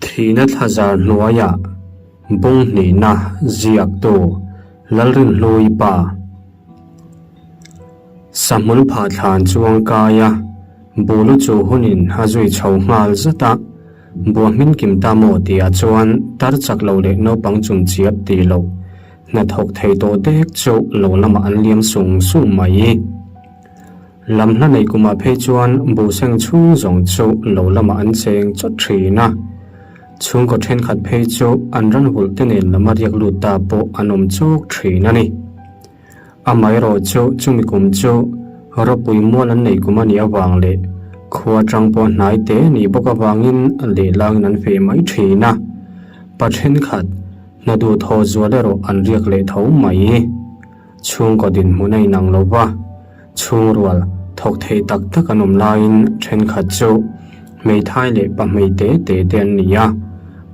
Thihna thlazar hnuaiah bung hnihna ziaktu Lalrinhlui pa Sahmul phah thlan chuang kai a, bulu chu hunin a zui chho nghal zat a, Bua hmin kim ta maw tihah chuan tar chak lo leh naupang chumchiap tih loh hnathawk thei tawh dek chu lo lamah an liam sung sung mai. Lam hla nei kumah phei chuan buhseng chhung zawng chu lo lamah an cheng chawt thin a. Chhungkaw thenkhat phei chu an ran hulh te nen lama riak lut ta pawh an awm chawk thin a ni. Amaherawh chu chumi kum chu ropui mual an nei kum a nih avang leh khua tang pawh hnai te a nih bawk avangin lehlangin an feh mai thin a. Pa thenkhat hna duh thaw zual erawh an riak leh tho mai. Chhungkaw dinhmun a inang lo va, chhungrual thawk thei tak tak an awm laiin thenkhat chu hmeithai leh pahmei te te te an ni a,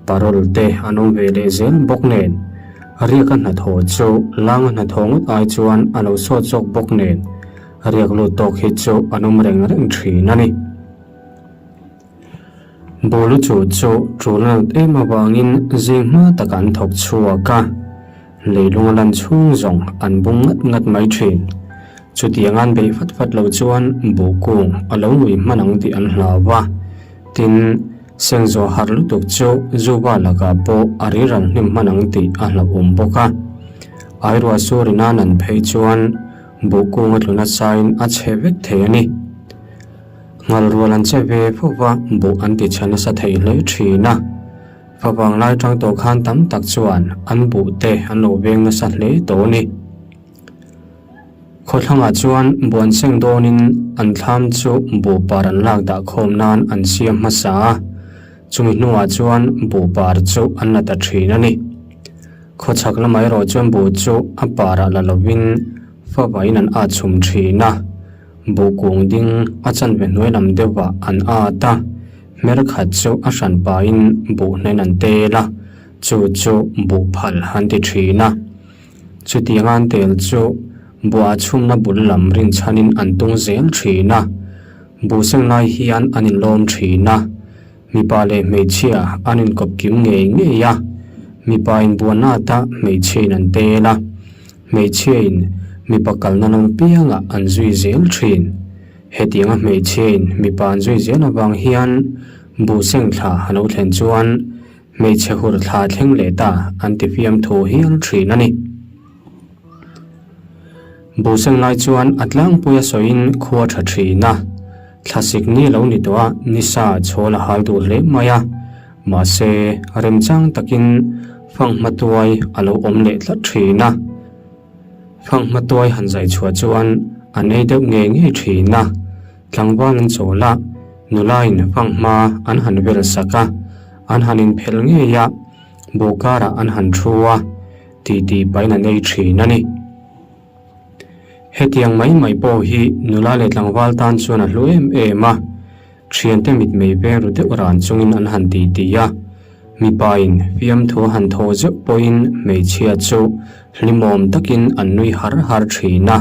parole te an awm ve leh zel bawk nen. Riaka hnathawh chu langa hnathawh ngawt ai chuan a lo sawt zawk bawk nen, riak lut tawk hi chu an awm reng reng thin a ni. Bawlu chu chu tul a nat em avangin zing hma takah an thawk chhuak a. Leilung a lan chhung zawng an bung ngat ngat mai thin. Chutiang an beih fat fat lo chuan buh kung a lo ngui hman ang tih an hlau va. Tin, Sengzaw har lutuk chu Zuva lakah pawh a riral hnem hman ang tih a hlauhawm bawk a. Airuah sur in a nan phei chuan buh kung a tlu nasain a chhe vek thei a ni. Nghalrual an che ve fo va, buh an ti chhe nasa thei hle thin a. Favang lai tang tawh khan tam tak chuan an buh te an lo veng nasa hle tawh a ni. Khawthlangah chuan buan seng dawnin an thlam chu buh par an lak dah khawm nan an siam hmasa a, chumi hnuah chuan buh par chu an la ta thin a ni. Khawchhak lamah erawh chuan buh chu a parah la lovin favain an at chhum thin a, buh kung ding a chanve hnuai lam deuhah an at a. Hmer khat chu a hran pahin buh hnen an tel a, chu chu buh phal an ti thin a. Chutiang an tel chu buah chhumna bul lam rinchhanin an tung zel thin a, buh seng lai hian an inlawm thin a, mipa leh hmeichhia an inkawp kim ngei ngei a, mipa in buahna ata hmeichhia in an tel a, hmeichhia in mipa kalna nawm piangah an zui zel thin. Hetianga hmeichhiain mipa an zui zel avang hian buhseng thla a lo thlen chuan hmeichhe hur thla thleng leh ta an ti fiam thu hial thin a ni. Buhseng lai chuan a tlangpui a sawiin khua tha thin a, thlasik ni lo ni tawh a nisa chhawl a hal duh hle mai a, mahse remchang takin fanghma tuai a lo awm leh tlat thin a. Fanghma tuai han zai chhuah chuan an ei deuh ngei ngei thin a, tlangval an chawl a, nulain fanghma an han vel sak a, an han inphelh ngei a, buh karah an han thu a, titi pahin an ei thin a ni. Hetiang mai mai pawh hi nula leh tlangval tan chuan a hlu em em a, Thiante mitmei veng ru deuh ran chungin an han ti ti a, mipain fiamthu a han thaw zeuh pawhin hmeichhia chu hlimawm takin an nui har har thin a.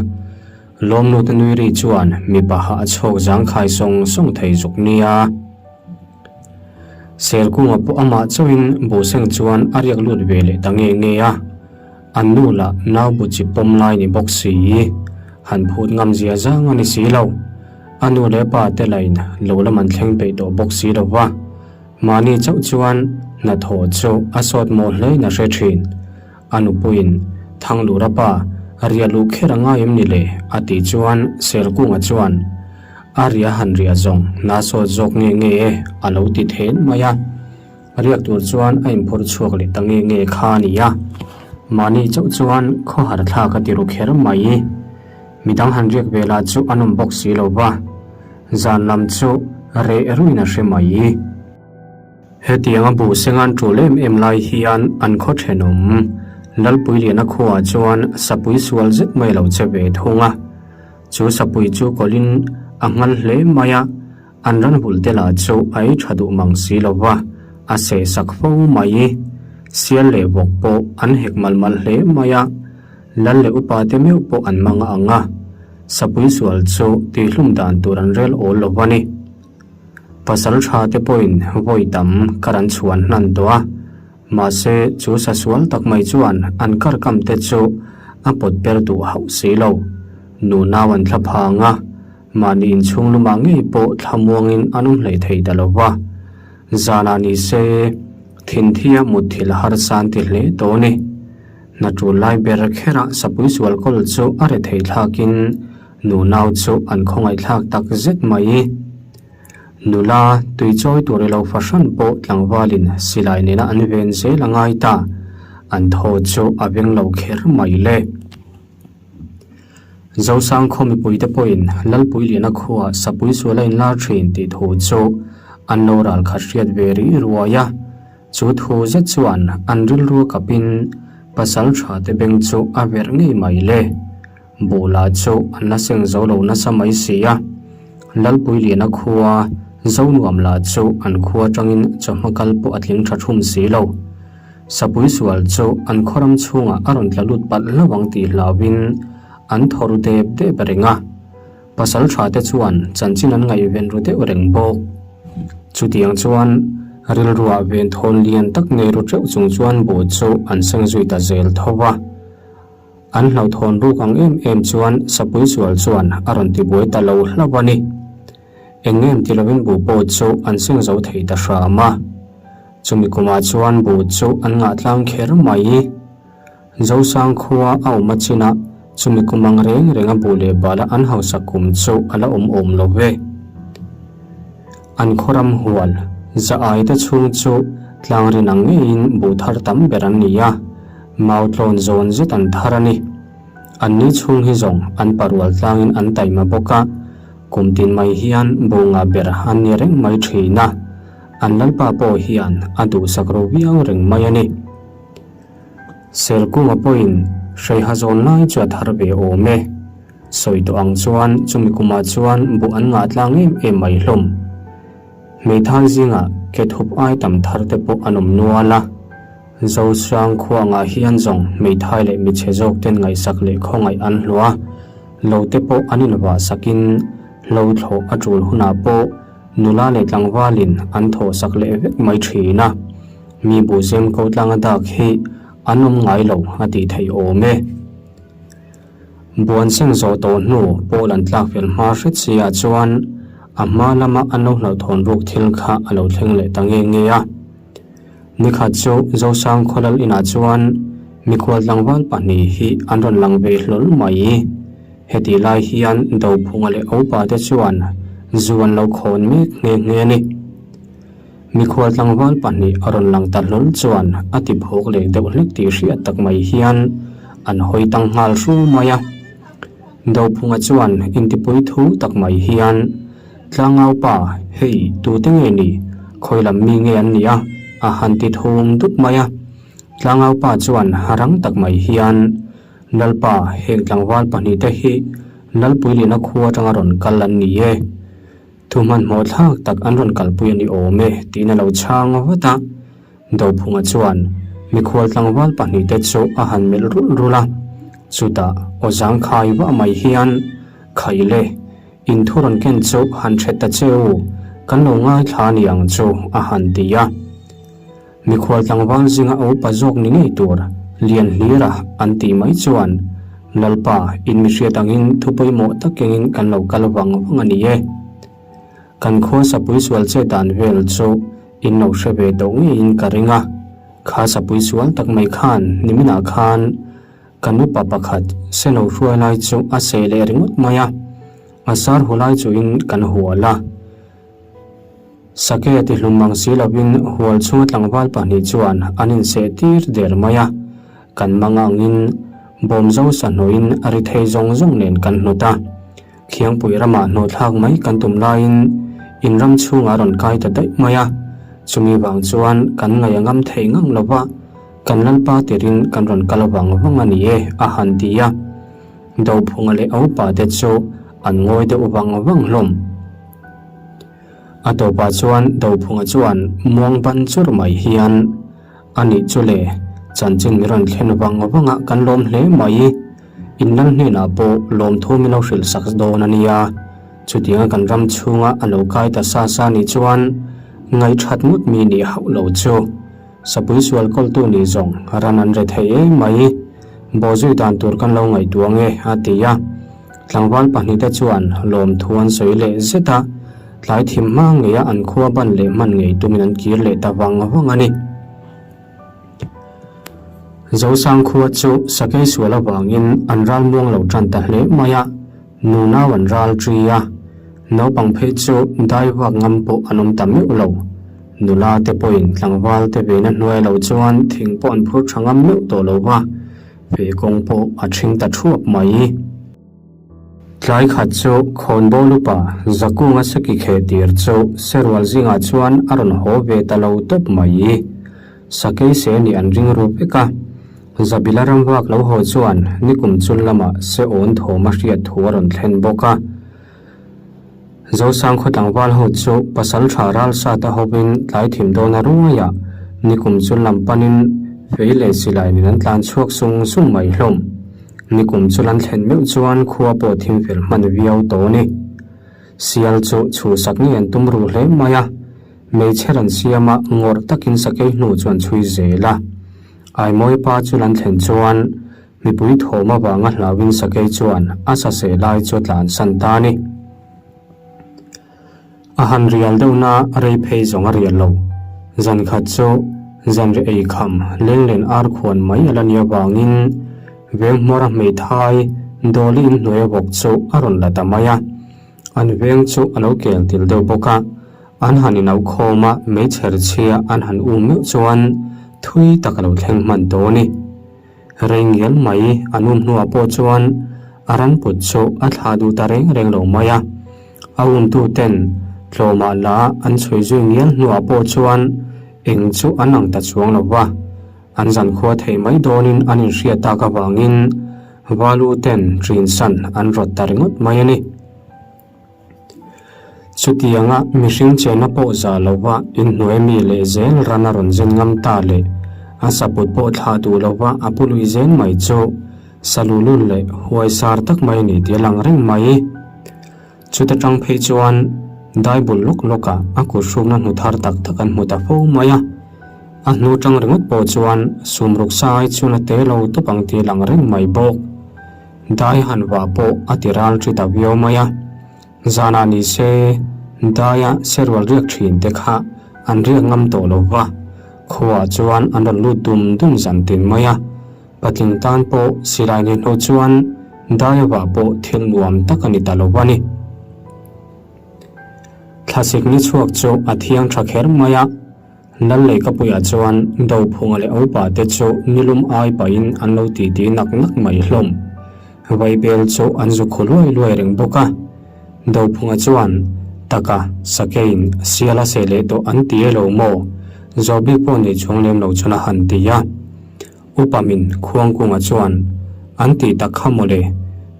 Lawmnute nui ri chuan mipa hah a chhawk zangkhai sawng sawng thei zuk nia. Selkunga pawh amah chauhin buhseng chuan a riak lut ve leh ta nge nge a, an nu lah nau bu chi pawm lai ni bawk si, han phut ngam zia zang a ni si lo. A nu leh pa te lain lo lam an thleng peih tawh bawk si lo va, mahni chauh chuan hnathawh chu a sawt mawh hlein a hre thin. A nupuiin, Thanglura pa, ria luh kher a ngai em ni le? a tih chuan Selkunga chuan, A ria han ria zawng, hna sawt zawk nge nge e, a lo ti then mai a. Riak tur chuan a inphawrh chhuak leh ta nge nge kha a ni a, mahni chauh chuan khawhar thlak a ti ru kher mai. Midang han riak ve lah chu an awm bawk si lo va, zan lam chu reh ruin a hre mai. Hetianga buh seng an tul em em lai hian an khaw thenawm Lalpuiliana khuaah chuan sapui sual zet mai a lo che ve thung a, chu sapui chu kawlhin a nghal hle mai a, An ran hul te lah chu a ei tha duh mang si lo va, a seh sak fo mai. Sial leh vawk pawh an hek mal mal hle mai a, lal leh upa te meuh pawh an mang a ang a, sapui sual chu tihhlum dan tur an rel awl lo va ni. Pasal tha te pawhin vawi tam kar an chhuan hnan tawh a, mahse chu sa sual tak mai chuan an kar kam te chu a pawt per duh hauh si lo. Nunau an thla phang a, mahni inchhung lumah ngei pawh thlamuangin an awm hlei thei ta lo va. Zanah ni se thinthia mutthilh harsa an ti hle tawh a ni. Hna tul lai ber kherah sapui sual kawl chu a re thei thlakin nunau chu an khawngaih thlak tak zet mai. Nula tui chawi tur i lo fahran pawh tlangvalin silai nena an ven zel a ngai ta, an thaw chu a veng lo kher mai le. Zosang khaw mipuite pawhin Lalpuiliana khuaa sapui sual a inlar thin tih thu chu an lo ral khat hriat ve rih ruai a. Chu thu zet chuan an rilru a kapin pasal tha te beng chu a verh ngei mai le. Buh lah chu an la seng zo lo nasa mai si a. Lalpuiliana khua Zonuam lah chu an khua atangin chawhma kal pawh a tling tha thum si lo. Sapui sual chu an khaw ram chhungah a rawn tla lut palh hlauh ang tih hlauhin an thaw ru dep dep reng a. Pasal tha te chuan chanchin an ngaihven ru deuh reng bawk. Chutiang chuan rilruah ven thawn lian tak nei ru teuh chung chuan buh chu an seng zui ta zel tho va. An hlauhthawn ruk ang em em chuan sapui sual chuan a rawn tibuai ta lo hlauh a ni. Eng em ti lovin buh pawh chu an seng zo thei ta hram a. Chumi kumah chuan buh chu an ngah tlang kher mai. Zosang khua a awm a chin a, chumi kum ang reng reng a buh leh bala an hausa kum chu a la awm awm lo ve. An khaw ram hual, za ai te chhung chu tlang rin ang ngeiin buh thar tam ber an ni a, mau tlawn zawn zet an thar a ni. An ni chhung hi zawng an parual tlangin an taima bawk a, kum tin mai hian buh ngah ber an ni reng mai thin a. An lalpa pawh hian a duhsak ro viau reng mai a ni. Serkunga pawhin hreiha zawn lai chu a thar ve awm e. Sawi tawh ang chuan chumi kumah chuan buh an ngah tlang em em mai hlawm. Hmeithai zingah ke thup ai tam thar te pawh an awm nual a. Zosang khuangah hian zawng hmeithai leh michhe zawk ten ngaihsak leh khawngaih an hluah a, lo te pawh an invah sakin hlo thlawh a tul hunah pawh Nula leh tlangvalin an thawhsak leh vek mai thin a, mi buhzem ko tlanga dak hi an awm ngai lo a tih theih awm e. Buan seng zawh tawh hnu pawl an tlak fel hma hret si ah chuan a hma lama an lo hlauhthawn ruk thil kha a lo thleng leh ta nge nge a. Nikhat chu Zosang Khawlal inah chuan mikhual tlangval pahnih hi an rawn lang ve hlawl mai. Hetih lai hian Dophunga leh Opa te chuan zu an lo khawn mek nghe nghe a ni. Mikhual tlangval pahnih a rawn lang ta hlawl chuan a ti phawk leh deuh hlek tih hriat tak mai hian an hawi tang nghal hru mai a. Dophunga chuan intipui thu tak mai hian, Tlangau pa, hei tute nge ni? Khawi lam mi nge an nih a? a han ti thum dup mai a. Tlangau pa chuan rang tak mai hian, Lalpa, heng tlangval pahnihte hi Lalpuiliana khua atanga rawn kal an ni e. Thu hmanhmawh thlak tak an rawn kalpui a ni awm e, tiin a lo chhang vat a. Dophunga chuan mikhual tlangval pahnihte chu a han melh rulh rulh a, chutah aw zangkhai vah mai hian, Khai le, in thu rawn ken chu han hre ta che u, kan lo ngaithla a ni ang chu, a han ti a. Mikhual tlangval zinga a upa zawk ni ngei tur lian hlira an tih mai chuan, Lalpa, in mi hriat angin thu pawimawh tak kengin kan lo kal vang vang a ni e. Kan khua sapui sual che dan vel chu in lo hre ve tawh ngeiin ka ring a, kha sapui sual tak mai khan niminah khan kan upa pakhat selo hruai lai chu a seh leh ringawt mai a, a sar hu lai chuin kan hual a. Sake ti hlum mang si lovin hual chhunga tlangval pahnih chuan an inseh tir der mai a, kan mang angin bawmzo sahnuin a ri thei zawng zawng nen kan hnawt a. Khiangpui ramah hnawhthlak mai kan tum laiin in ram chhungah a rawn kai ta daih mai a, chumi vang chuan kan ngaih a ngam thei ngang lo va, kan Lalpa tirin kan rawn kal vang vang a ni e, a han ti a. Dophunga leh a upa te chu an ngawi deuh vang vang hlawm. A tawpah chuan Dophunga chuan muang ban chur mai hian, A nih chu le, chanchin mi rawn thlen vang vanga kan lawm hle mai. In lal hnenah pawh lawmthu min lo hrilh sak dawn a nia. Chutianga kan ram chhunga a lo kai ta sa sa nih chuan ngaihthat ngawt mi nih hauh lo chu. Sapui sual kawltu nih zawng ran an re thei em mai. Bawhzui dan tur kan lo ngaihtuah nge a ti a. Tlangval pahnihte chuan lawmthu an sawi leh zet a, tlai thim hma ngeia an khua ban leh hman ngei tumin an kir leh ta vang vang a ni. Zosang khua chu sakei sual avangin an ral muang lo tan ta hle mai a, nunau an ral ṭi a, naupang phei chu dai vak ngam pawh an awm ta meuh lo. Nula te pawhin tlangval te vena hnuai lo chuan thing pawh an phur ṭha ngam meuh tawh lo va, fei kawng pawh a ṭhing ta ṭhuap mai. Tlai khat chu khawnbawl upa Zakunga seki kheh tir chu Serual zingah chuan a rawn haw ve ta lo tawp mai. Sakei se nih an ring ru vek a, Zabila ramvak lo haw chuan nikum chul lamah se awn thawm a hriat thu a rawn thlen bawk a. Zosang khaw tlangval ho chu pasal tha ral sat a hovin tlai thim dawn a ruaiah nikum chu lam panin fei leh silai nen an tlan chhuak sung sung mai hlawm. Nikum chu lan thlen meuh chuan khua pawh thim fel hman viau tawh a ni. Sial chu chhuhsak ngei an tum ruh hle mai a, hmeichhe rawn siama ngawrh takin sakei hnu chu an chhui zel a. Aimawipa chu lan thlen chuan Mipui thawm avanga hlauin sakei chuan a saseh lai chu a tlansan ta a ni. A han rial deuhna rei phei zawng a rial lo. Zan khat chu zanri ei kham lenglen ar khuan mai a la ni avangin veng hmawra hmeithai Dawli inhnuai a vawk chu a rawn la ta mai a. An veng chu a lo kel til deuh bawk a, an han inauh khawm a meichher chhia an han um meuh chuan thui tak a lo thleng hman tawh a ni. Rei ngial mai an um hnuah pawh chuan a ran put chu a thlah duh ta reng reng lo mai a. A umtu ten tlawmah la an chhui zui ngial hnuah pawh chuan eng chu an ang ta chuang lo va. An zankhua theih mai dawnin an inhriat tak avangin Valu ten ṭinsan an rawt ta ringawt mai a ni. Chutianga mihring chenna pawh za lova inhnuai mi leh zel ran a rawn zen ngam ta leh a saput pawh thlah duh lova a pu lui zel mai chu salulul leh huaisar tak mai a ni tih a lang reng mai. Chuta tang phei chuan daibul lawk lawkah a kut hrukna hnu thar tak tak an hmu ta fo mai a, a hnu tang ringawt pawh chuan sumruk sa ai chuan a te lo tawp ang tih a lang reng mai bawk. Dai han vah pawh a ti ral ṭi ta viau mai a, zanah ni se daia serual riak ṭhin te kha an riak ngam tawh lo va, khuaah chuan an rawn lut dum dum zan tin mai a, patling tan pawh silai nei hnu chuan daia vah pawh thil nuam tak a ni ta lo a ni. Thlasik ni chhuak chu a thiang ṭha kher mai a. Lalleikapuiah chuan Dophunga leh Opa te chu nilum ai pahin an lo titi nak nak mai hlawm. Vaibel chu an zu khu luai luai reng bawk a. Dophunga chuan, Taka, Sakeiin sial a seh leh tawh an ti e lo maw? Zawhbik pawh nei chuang lem lo chuan a han ti a. Upa min Khuangkunga chuan, An tih tak kha mawle,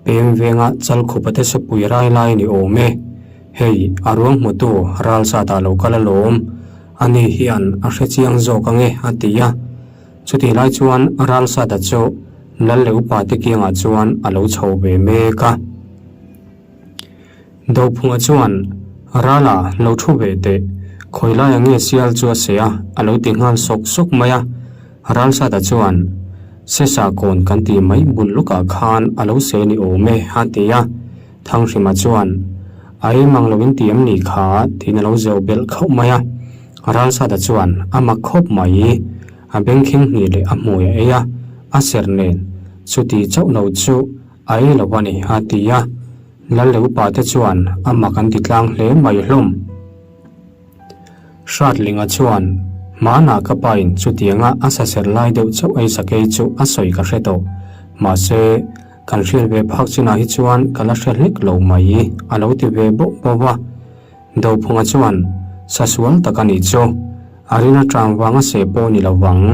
peng venga Chalkhupa te sepui rai lai ni awm e. Hei, a ruang hmutu ralzat ah lo kal alawm, ani hian a hre chiang zawk ange a ti a. Chutih lai chuan ralzata chu Lal leh upa te kiangah chuan a lo chho ve mek a. Dophunga chuan, Rala, lo thu ve teh, khawi laia nge sial chu a seh a, a lo ti nghal sawk sawk mai a. Ralzata chuan, Sesa kawn kan tih mai bul lawkah khan a lo seh ni awm e, a ti a. Thanghrima chuan, A ei mang lo in ti em ni kha? tiin a lo zeu belh khauh mai a. Ralsada chuan, A mak khawp mai, a bengkhing hnih leh a hmui a ei a, a ser nen, chuti chauh lo chu a ei lo a ni, a ti a. Lal leh upa te chuan a mak an ti tlang hle mai hlawm. Hratlinga chuan, Hmanah ka pain chutianga a saser lai deuh chauh ei sakei chu a sawi ka hre tawh. Mahse, kan hriat ve phak chinah hi chuan ka la hre hlek lo mai, a lo ti ve bawh bawh a. Dophunga chuan, Sa sual tak a nih chu. A rin atang vanga seh pawh ni lo vang.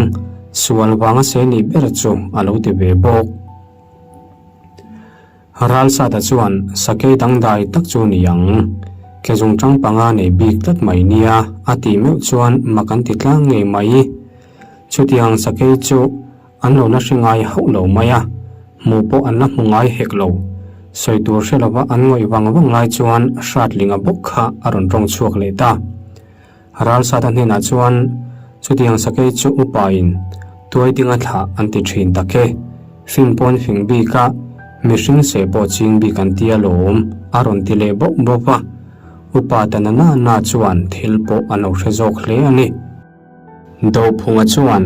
Sual vanga seh nih ber chu, a lo ti ve bawk. Ralsata chuan sakei dangdai tak chu ni ang, ke zungṭang panga nei bik tlat mai nia a tih meuh chuan mak an ti tlang ngei mai. Chutiang sakei chu an lo la hre ngai hauh lo mai a, hmuh pawh an la hmu ngai hek lo. Sawi tur hre lova an ngawih vang vang lai chuan Hratlinga bawk kha a rawn tawng chhuak leh ta. Ralsata hnenah chuan chutiang sakei chu upain tuai dinga thlah an ti thin tak e, fin pawn fing bik a, mihring seh pawh ching bik an ti alawm a rawn ti leh bauh bauh a. Upa ta na na na chuan thil pawh an lo hre zawk hle a ni. Dophunga chuan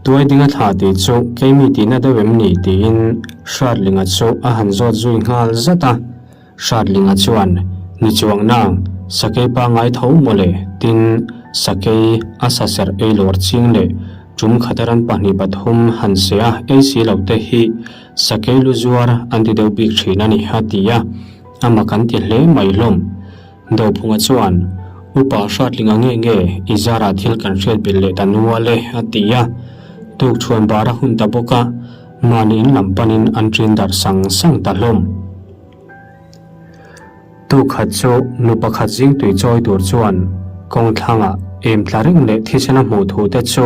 tuai dinga thlah tih chu keimi tihna deuh em ni tiin Hratlinga chu a han zawt zui nghal zat a. Hratlinga chuan, Ni chuang nang, sakei pangngai tho mawle, tin, sakei a sa serh ei lawr ching leh tum khata ran 2 3 han se a ei si lo te hi sakei lu zuar an ti deuh bik thin a ni, a ti a, a mak an ti hle mai hlawm. Dophunga chuan, Upa Hratlinga nge nge i zarah thil kan hriat belh leh ta nual e, a ti a. Tukṭhuan bar a hun ta bawk a, mahni in lam panin an ṭin darh sang sang ta hlawm. Tukhat chu nu pakhat zing tui chawi tur chuan kawng thlangah em tla reng leh thisen a hmuh thu te chu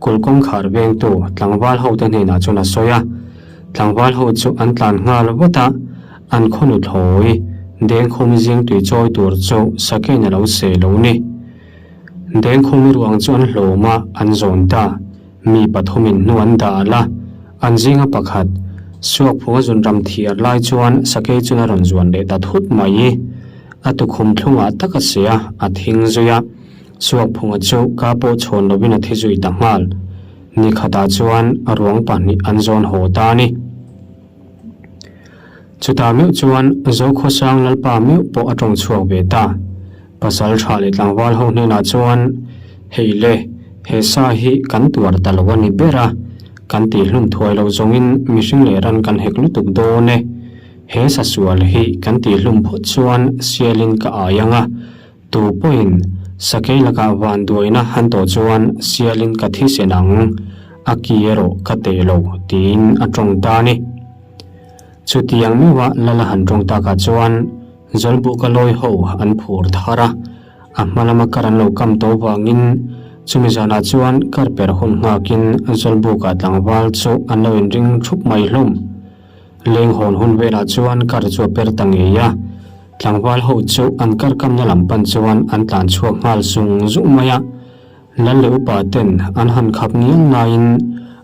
kulh kawngkhar vengtu tlangval ho te hnenah chuan a sawi a. Tlangval ho chu an tlan nghal vat a, an khaw nuthlawi Dengkhawmi zing tui chawi tur chu Sakein a lo seh lo ni. Dengkhawmi ruang chu an hlawm a, an zawn ta. Mi pathumin hnu an dah al a, an zinga pakhat, Suakphunga zunram thiar lai chuan sakei chun a rawn zuan leh ta thut mai. A tukhum thlungah tak a se a, a thing zui a. Suakphunga chu ka pawh chhawn lovin a thi zui ta nghal. Ni khatah chuan a ruang pahnih an zawn haw ta a ni. Chutah meuh chuan Zokhawsang Lalpa meuh pawh a tawng chhuak ve ta. Pasal tha leh tlangval ho hnenah chuan, Hei le, he sa hi kan tuar ta lo a ni ber a, kan tihhlum thuai lo zawngin mihring leh ran kan hek lutuk dawn e. He sa sual hi kan tihhlum phawt chuan sialin ka ai ang a, tu pawhin sakei lakah vanduaina han tawh chuan sialin ka thisen ang, a ki erawh ka teh lo, tiin a tawng ta a ni. Chutiang meuha lal a han tawng takah chuan Zawlbuka lawi ho an phur thar a, a hma lama kar an lo kam tawh vangin chumi zanah chuan kar per hun nghakin Zawlbuka tlangval chu an lo inring thup mai hlawm. Leng hawn hun velah chuan kar chu a per ta ngei a, tlangval ho chu an kar kamna lam pan chuan an tlan chhuak nghal zung zung mai a. Lal leh upa ten an han khap ngial laiin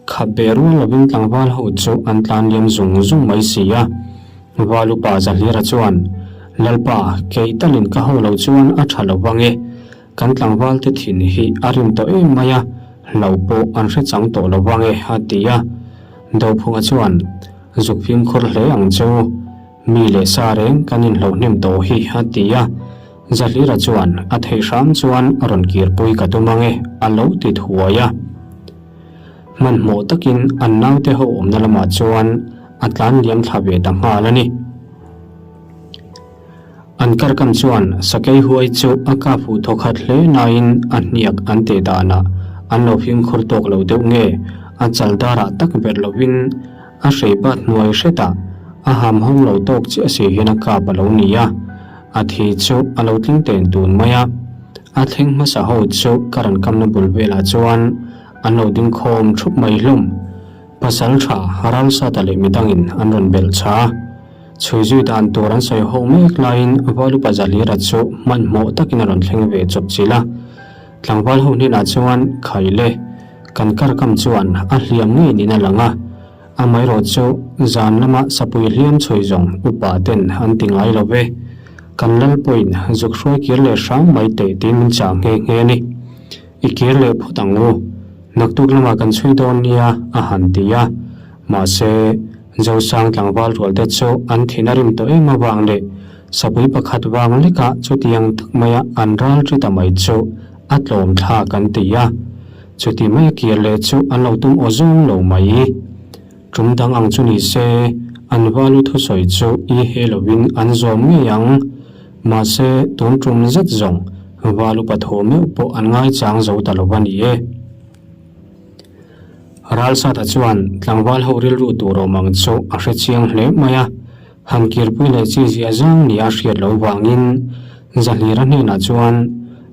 khap beh rual lovin tlangval ho chu an tlan liam zung zung mai si a. Val upa Zahlira chuan, Lalpa, kei talin ka ho lo chuan a tha lo vang e. Kan tlangval te thin hi a rim tawh em mai a, hlo pawh an hre chang tawh lo vang e, a ti a. Dophunga chuan, Zuk fimkhur hle ang chu. Mi leh sa reng kan inhloh hnem tawh hi, a ti a. Zahlira chuan a theih hram chuan rawn kirpui ka tum ang e, a lo ti thuai a. Hmanhmawh takin an naute ho awmna lamah chuan a tlan liam thla ve ta nghal a ni. An karkam chuan sakei huai chu a kap huh thawkhat hle nain a hniak an teh danah an lo fimkhur tawk lo deuh nge a chal darah tak ber lovin a hrei bat hnuai hretah a ham hawng lo tawk chiah si hian a kap a lo ni a. A thi chu a lo tling ten tun mai a, a thleng hmasa ho chu ka rawn kamna bul velah chuan an lo ding khawm thup mai hlawm. Pasal tha Ralsata leh midangin an rawn belh chha a, chhui zui dan tur an sawi ho mek laiin Valupa Zalira chu hmanhmawh takin a rawn thleng ve chawp chilh a. Tlangval ho hnenah chuan Khaile, kan karkam chuan a hliam ngei niin a lang a, Amaherawh chu zan lama sapui hliam chhui zawng upa ten an ti ngai lo ve. Kan lal pawhin zuk hruai kir leh hram mai teh tiin min chah nghe nghe a ni. I kir leh phawt ang u. Naktuk lamah kan chhui dawn nia a han ti a. Mahse, Zosang tlangval rualte chu an thin a rim tawh em avang leh sapui pakhat vang lekah chutiang tak maia an ral ri ta mai chu a tlawm thlak an ti a. Chuti mai a kir leh chu an lo tum aw zawng lo mai. Tum dang ang chu ni se, an valu thusawi chu i he lovin an zawm ngei ang. Mahse, tun tum zet zawng valu pathu meuh pawh an ngaichang zo ta lo a ni e. Ralsata chuan tlangval ho rilru tur awm ang chu a hre chiang hle mai a, han kirpui leh chi zia zang nia a hriat loh vangin Zahlira hnenah chuan,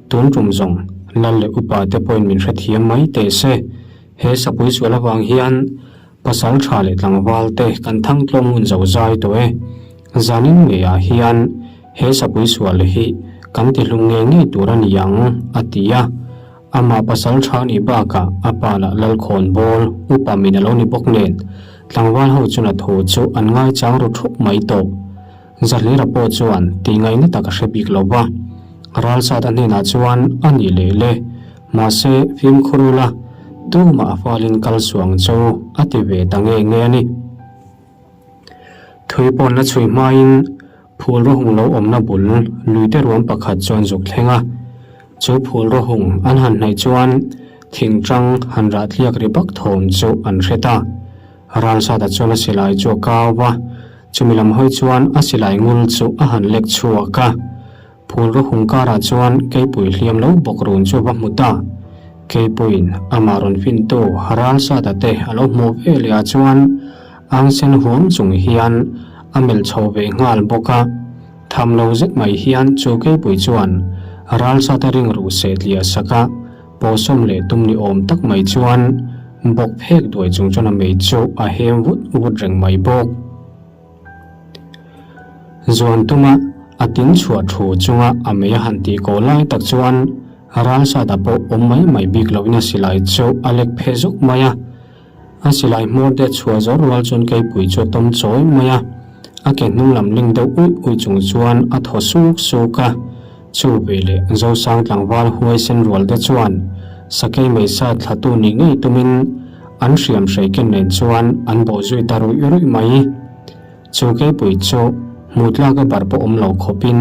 Tun tum zawng, lal leh upa te pawhin min hrethiam mai teh se. He sapui sual avang hian pasal tha leh tlangval te kan thang tlawm ngun zo zai tawh e. Zanin ngeiah hian he sapui sual hi kan tihlum ngei ngei tur a ni ang, a ti a. Amah pasal tha nih bakah a pa lah Lalkhawn bawl upa min a lo ni bawk nen, tlangval ho chuna thu chu an ngaichang ru thup mai tawh. Zahlira pawh chuan tih ngaihna tak a hre bik lo va. Ralsata hnenah chuan a nih leh le, mahse fimkhur ula, tumah a falin kal suang chu a ti ve ta nge nge a ni. Thui pawn la chhui hmain phul rawhung lo awmna bul luite ruam pakhat chuan zuk thleng a. Chu phul rawhung an han hnaih chuan thingtang han rah tliak ri bak thawm chu an hre ta. Ralsata chuan a silai chu a kau va, chumi lam hawi chuan a silai ngul chu a han lek chhuak a. Phul rawhung karah chuan keipui hliam lo bawk run chu va hmu ta. Keipuiin amah rawn fintu Ralsata te a lo hmuh ve leh ah chuan angsen huam chung hian a melh chho ve nghal bawk a. Tham lo zet mai hian chu keipui chuan Ralsata ring ruh seh tliah sak a, pawhsawm leh tum ni awm tak mai chuan bawk phek duai chung chuan a mei chu a hem vut vut reng mai bawk. Zuan tuma a tin chhuah thu chunga a mei a han tih ko lai tak chuan Ralsata pawh awm mai mai bik loin a silai chu a lek phe zuk mai a. A silai hmawr te chhuah zawr rual chuan keipui chu a tawm chawi mai a, a ke hnung lam ling deuh uih uih chung chuan a thaw suk suk a. Chu veleh Zosang tlangval huaisen rual te chuan sakei meisa thlatu nih ngei tumin an hriam hrei ken nen chuan an bawh zui ta ruih ruih mai. Chu keipui chu hmuh tlak a bar pawh awm lo khawpin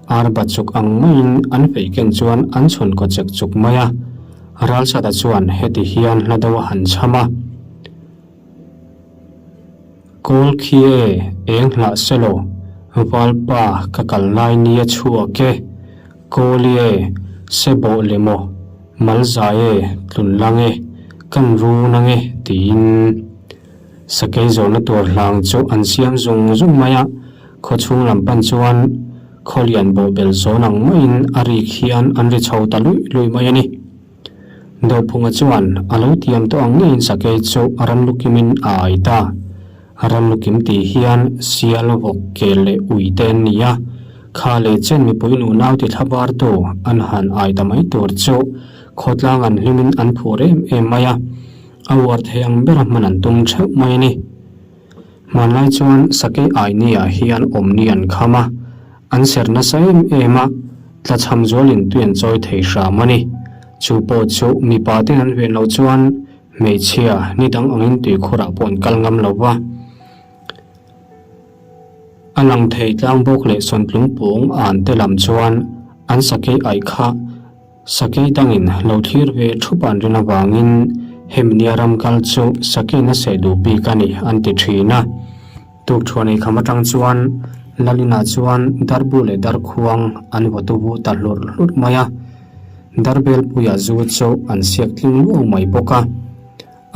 arba chuk ang maiin an fei ken chuan an chhawn kaw chek chuk mai a. Ralsata chuan heti hian hla deuh a han chham a. Kawl khi e, eng hlah selaw, Valpa ka kal lai ni a chhuak e, Kawl i e, se bawh le maw, Mal zai e, tlun lang e, kan run ang e, tiin sakei zawhna tur hlang chu an siam zung zung mai a, khawchhung lam pan chuan khawlian bawhbel zawn ang maiin a rik hian an ri chho ta luih luih mai a ni. Dophunga chuan a lo tiam tawh ang ngeiin sakei chu a ram lukimin a ai ta. A ram lukim tih hian sial, vawk, kel leh ui te an ni a. Kha leh chen mipui nunau ti thlabartu an han ai ta mai tur chu khawtlang an hlimin an phur em em mai a. A uar thei ang bera hman an tum theuh mai a ni. Hmanlai chuan sakei ai ni-ah hian awmni an kham a, an ser nasa em em a, tlachham zualin tui an chawi thei hram a ni. Chu pawh chu mipa ten an ven loh chuan hmeichhia ni dang angin tuikhurah pawh an kal ngam lo va. A lang thei tlang bawk leh sawntlung pawng an te lam chuan an sakei aih kha Sakei dangin lo thlir ve thup an rin avangin hemi nia ram kal chu sakeiin a seh duh bik a ni an ti thin a. Tukṭhuan eikham atang chuan Lalina chuan darbu leh darkhuang an vaw tu vu ta hlurh hlurh mai a. Darbelpuia zu chu an siak tling luau mai bawk a.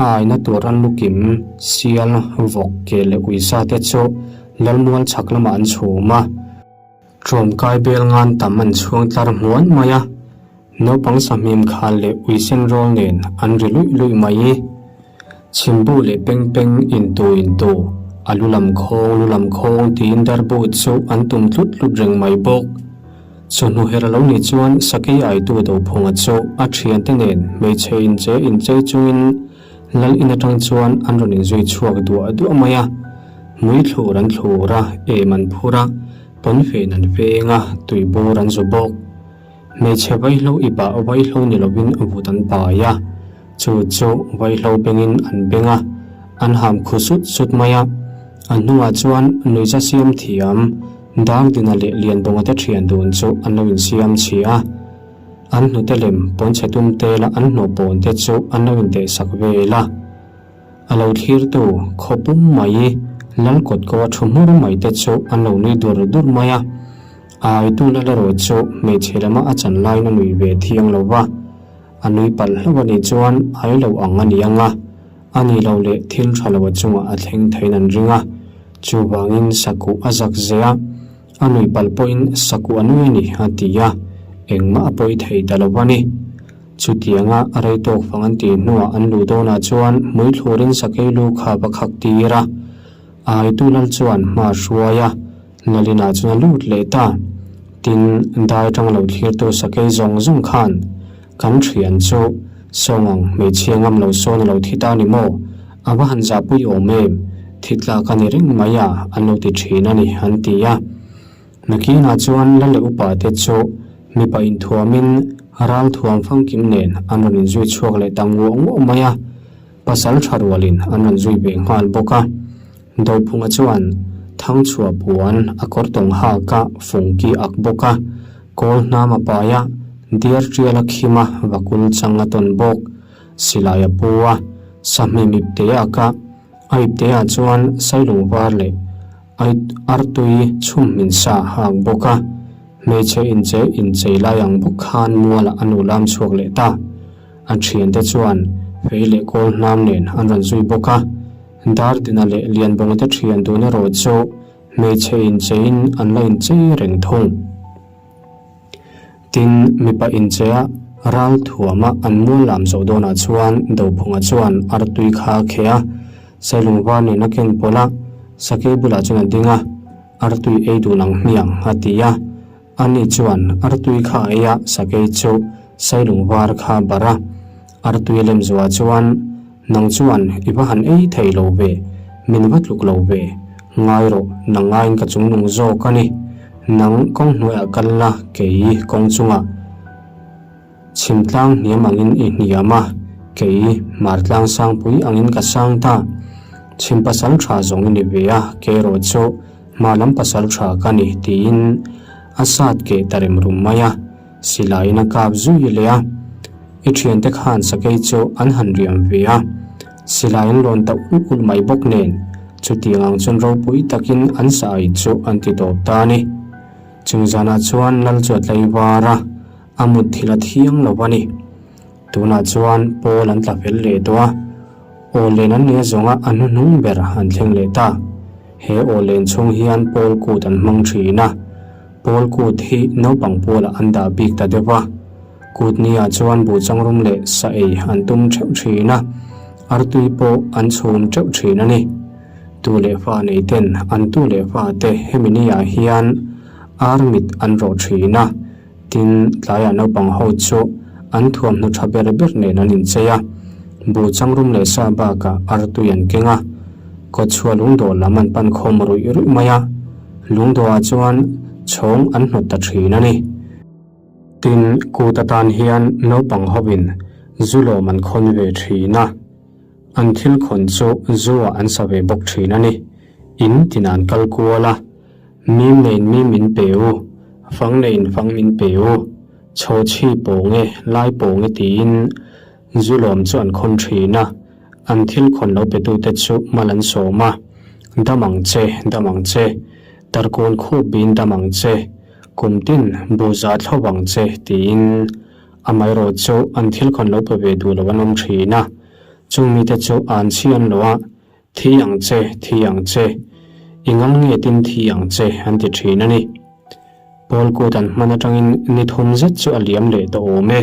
A aina tur an lukim, sial, vawk, ke leh uisa te chu Lalmual chhak lamah an chhum a. Tlawmkai bel ngan tam an chhuang tlar hmuan mai a, naupang sahmim khal leh uisen rawl nen an ri luih luih mai. Chhimbu leh peng peng intu intu, a lu lam khawng lu lam khawng tiin darbu chu an tum tlut tlut reng mai bawk. Chawhnu her a lo nih chuan sakei aitu Dophunga chu a thiante nen hmeichhe inche inchei chungin Lal in atang chuan an rawn inzui chhuak duah duah mai a, mui thlur an thlur a, em an phur a, pawnfen an veng a, tui bur an zu bawk. Hmeichhe vaihlo i bah vaihlo ni lovin vut an pai a, chu chu vaihlo bengin an beng a, an ham khu sut sut mai a. A hnuah chuan nuihza siam thiam Dangdina leh Lianbawnga te thian dun chu an lo insiam chhia a. An hnute lem pawnchhe tum tela an hnawh pawn te chu an lo inteh sak vel a. A lo thlirtu khaw pum mai lal kawt ko a thu hmur mai te chu an lo nui dur dur mai a. A aitu lal erawh chu hmeichhe lama a chan laiin a nui ve thiang lo va. A nui palh hlauh a nih chuan ai lo ang a ni ang a, a ni lo leh thil tha lo a chungah a thleng theiin an ring a. Chuvangin sakuh a zak zeh a. A nui palh pawhin sakuh a nui a ni, a ti a, engmah a pawi thei ta lo a ni. Chutianga a rei tawk fang an tih hnuah an luh dawnah chuan hmui thlurin sakei lu kha va khak tir a. A aitu lal chuan hma a hruai a. Nalina chuan a lut leh ta. Tin, dai atang lo thlirtu sakei zawng zawng khan kan thian chu Sawngang hmeichhia ngam lo sawn a lo thi ta ni maw? A va han zahpui awm em? Thi tlak a ni reng mai a, an lo ti thin a ni, an ti a. Nakinah chuan Lal leh upa te chu mipa inthuamin ral thuam famkim nen an rawn inzui chhuak leh ta nguah nguah mai a, pasal tha rualin an rawn zui ve nghal bawk a. Dophunga chuan Thangchhuah puan a kawr tawng hak a fungki ak bawk a, kawl hnam a pai a, diar tial a khim a, vakul chang a tawn bawk. Silai a pu a, sahmim ipte ak a, a ipte ah chuan sailung var leh Artui chhum hmin sa hak bawk a, hmeichhe inchei inchei lai ang bawk khan mualah a nu lam chhuak leh ta. A thiante chuan fei leh kawl hnam nen an rawn zui bawk a, Dardina leh Lianbawnga te thian dun erawh chu hmeichhe incheiin an la inchei reng thung. Tin, mipa incheia ral thuama an mual lam zawh dawnah chuan Dophunga chuan artui kha a kheh a, Sailung var nen a ken pawlh a, sakei bulah chuan a ding a, Artui ei dun ang hmiang, a ti a. Ani chuan artui kha a ei a, sakei chu Sailung var kha a barh a. Artui lem zuah chuan, Nang chuan i va han ei thei lo ve, min va tluk lo ve, ngai rawh, nang ngaiin ka chungnung zawk a ni. Nang kawng hnuaiah kal la, kei kawng chungah chhim tlang hniam angin i hniam a, kei hmar tlang sangpui angin ka sang ta. Chhim pasal tha zawng i ni ve a, kei erawh chu hmar lam pasal tha ka ni, tiin a sat keh ta rem rum mai a. Silaiin a kap zui leh a, i thiante khan sakei chu an han riam ve a, silai an rawn ta ulh ulh mai bawk nen, chutiang ang chuan ropui takin an sa ai chu an ti tawp ta a ni. Chung zanah chuan Lal chu a tlei var a, a mut thil a thiang lo a ni. Tunah chuan Paul an tla fel leh tawh a, aw len an nia zawnga a hnuhnung ber an thleng leh ta. He aw len chhung hian Paul kut an hmang thin a, Paul kut hi naupang pualah an dah bik ta deuh a, kut niah chuan buhchangrum leh sa ei an tum theuh thin a, artui pawh an chhum teuh thin a ni. Tu leh fa nei ten an tu leh fa te hemi niah hian ar mit an rawh thin a, Tin, tlaiah naupang ho chu an thuamhnaw tha ber ber nen an inchei a, buh changrum leh sa bakah artui an keng a, kawtchhuah lungdawh lam an pan khawm ruih ruih mai a, lungdawhah chuan chhawng an hnawt ta thin a ni. Tin, kut atan hian naupang hovin zu lawm an khawn ve thin a, an thil khawn chu zu-ah an sa ve bawk thin a ni. In tinah an kal kual a. Mim neiin mim min pe u, fang neiin fang min pe u, chhaw chhi pawng e, lai pawng e tiin zu lawm chu an khawn thin a, an thil khawn lo petute chu mal an sawm a, Dam ang che, dam ang che, tarkawn khup bin dam ang che, kum tin bu za thlawp ang che tiin amaherawh chu an thil khawn lo pe ve duh lo an awm thin a, chung mite chu an chhi an lo a, Thi ang che, thi ang che, i ngal nge tin thi ang che an ti thin a ni. Paul kut an hman atangin ni thum zet chu a liam leh tawh awm e.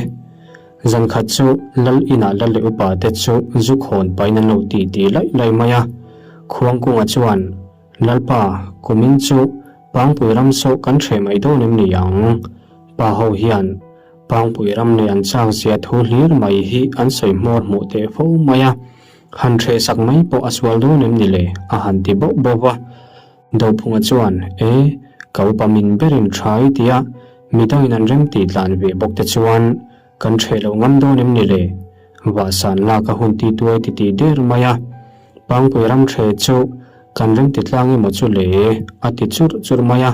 Zan khat chu Lal inah Lal leh upa te chu zu khawn pain an lo ti ti laih laih mai a. Khuangkunga chuan, Lalpa, kumin chu Pangpui ram sawh kan hreh mai dawn em ni ang? Pa ho hian Pangpui ram nei an chak zia thu hlir mai hi an sawi hmawr hmuh teh fo mai a. Han hreh sak mai pawh a sual dawn em ni le? a han ti bauh bauh va. Dophunga chuan, E, ka upa min berin tha i ti a, midangin an rem tih tlan ve bawk te chuan kan hreh lo ngam dawn em ni le? Vahsan lak a hun ti tuai ti tih der mai a. Pangpui ram hreh chu kan rem ti tlang emaw chu le? a ti churh churh mai a.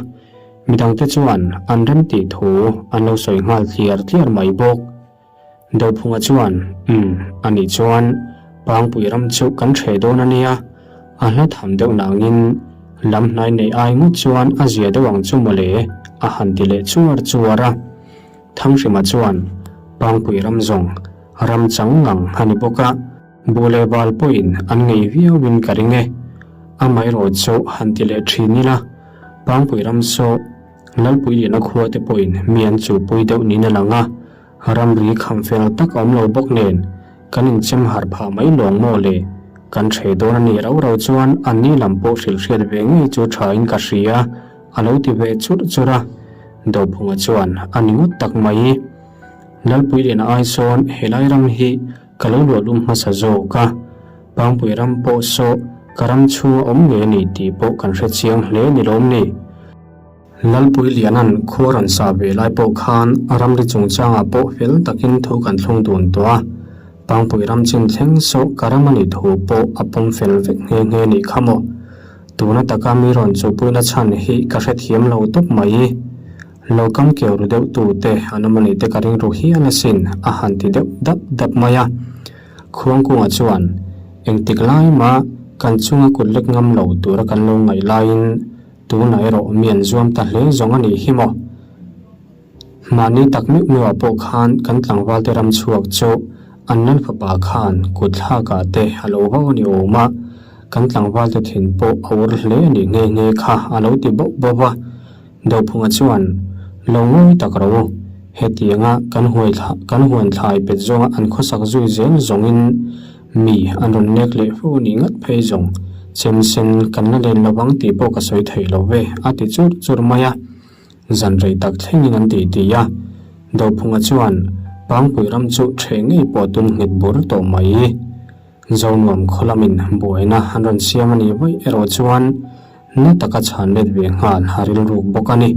Midangte chuan an rem tih thu an lo sawi nghal tliar tliar mai bawk. Dophunga chuan, Umm, anih chuan Pangpui ram chu kan hreh dawn a nia, a hla tham deuh nangin lam hnai neih ai ngawt chuan a zia deuh ang chu mawle, a han ti leh chuar chuar a. Thanghrima chuan, Pangpui ram zawng ram chang ngang a ni bawk a, buh leh bal pawhin an ngei viauin ka ring e, amaherawh chu han ti leh thin ila, Pangpui ram saw Lalpui Liana khua te pawhin mi an chuhpui deuh niin a lang a, ramri kham fel tak a awm lo bawk nen kan inchem harh phah mai lawng maw le? Kan hreh dawn a nih rau rau chuan anni lam pawh hrilh hriat ve ngei chu tha in ka hria. A lo ti ve churh churh a. Dophunga chuan a ni ngawt tak mai. Lalpuiliana ai sawn helai ram hi ka lo luahlum hmasa zawk a, Pangpui ram pawh saw ka ram chhunga awm ngei a ni tih pawh kan hre chiang hle ni lawm ni. Lalpuiliana'n khua rawn sa ve lai pawh khan a ramri chungchangah pawh fel takin thu kan thlung dun tawh a, Pangpui ram chin thleng saw ka ram a nih thu pawh a pawm fel vek nghe nghe nih kha maw. Tuna taka mi rawn chuhpuina chhan hi ka hrethiam lo tawp mai. Lo kam keu ru deuh tu te an awm a nih te ka ring ru hial asin a han ti deuh dap dap mai a. Khuangkunga chuan engtik lai mah kan chunga kut lek ngam lo tura kan lo ngaih laiin tunah erawh mi an zuam ta hle zawng a nih hi maw. Mahni tak meuh meuhah pawh khan kan tlangvalte ram chhuak chu an lal fapa khan kut thlakah te a lo vau a ni awm a, kan tlangvalte thin pawh a ur hle a nih nghe nghe kha a lo ti bauh bauh a. Dophunga chuan, Lo ngawi tak ro u, hetianga kan huai kan huan thlai pet zawnga an khawsak zui zel zawngin mi an rawn nek leh fo a nih ngat phei zawng, chem sen kan la len lo vang tih pawh ka sawi thei lo ve, a ti churh churh mai a. Zan rei tak thlengin an ti ti a, Dophunga chuan Pangpui ram chu ṭheh ngei pawh tum nghet bur tawh mai. Zonuam khaw lamin buaina an rawn siam a nih vaih erawh chuan na taka chhan let ve nghal a rilruk bawk a ni.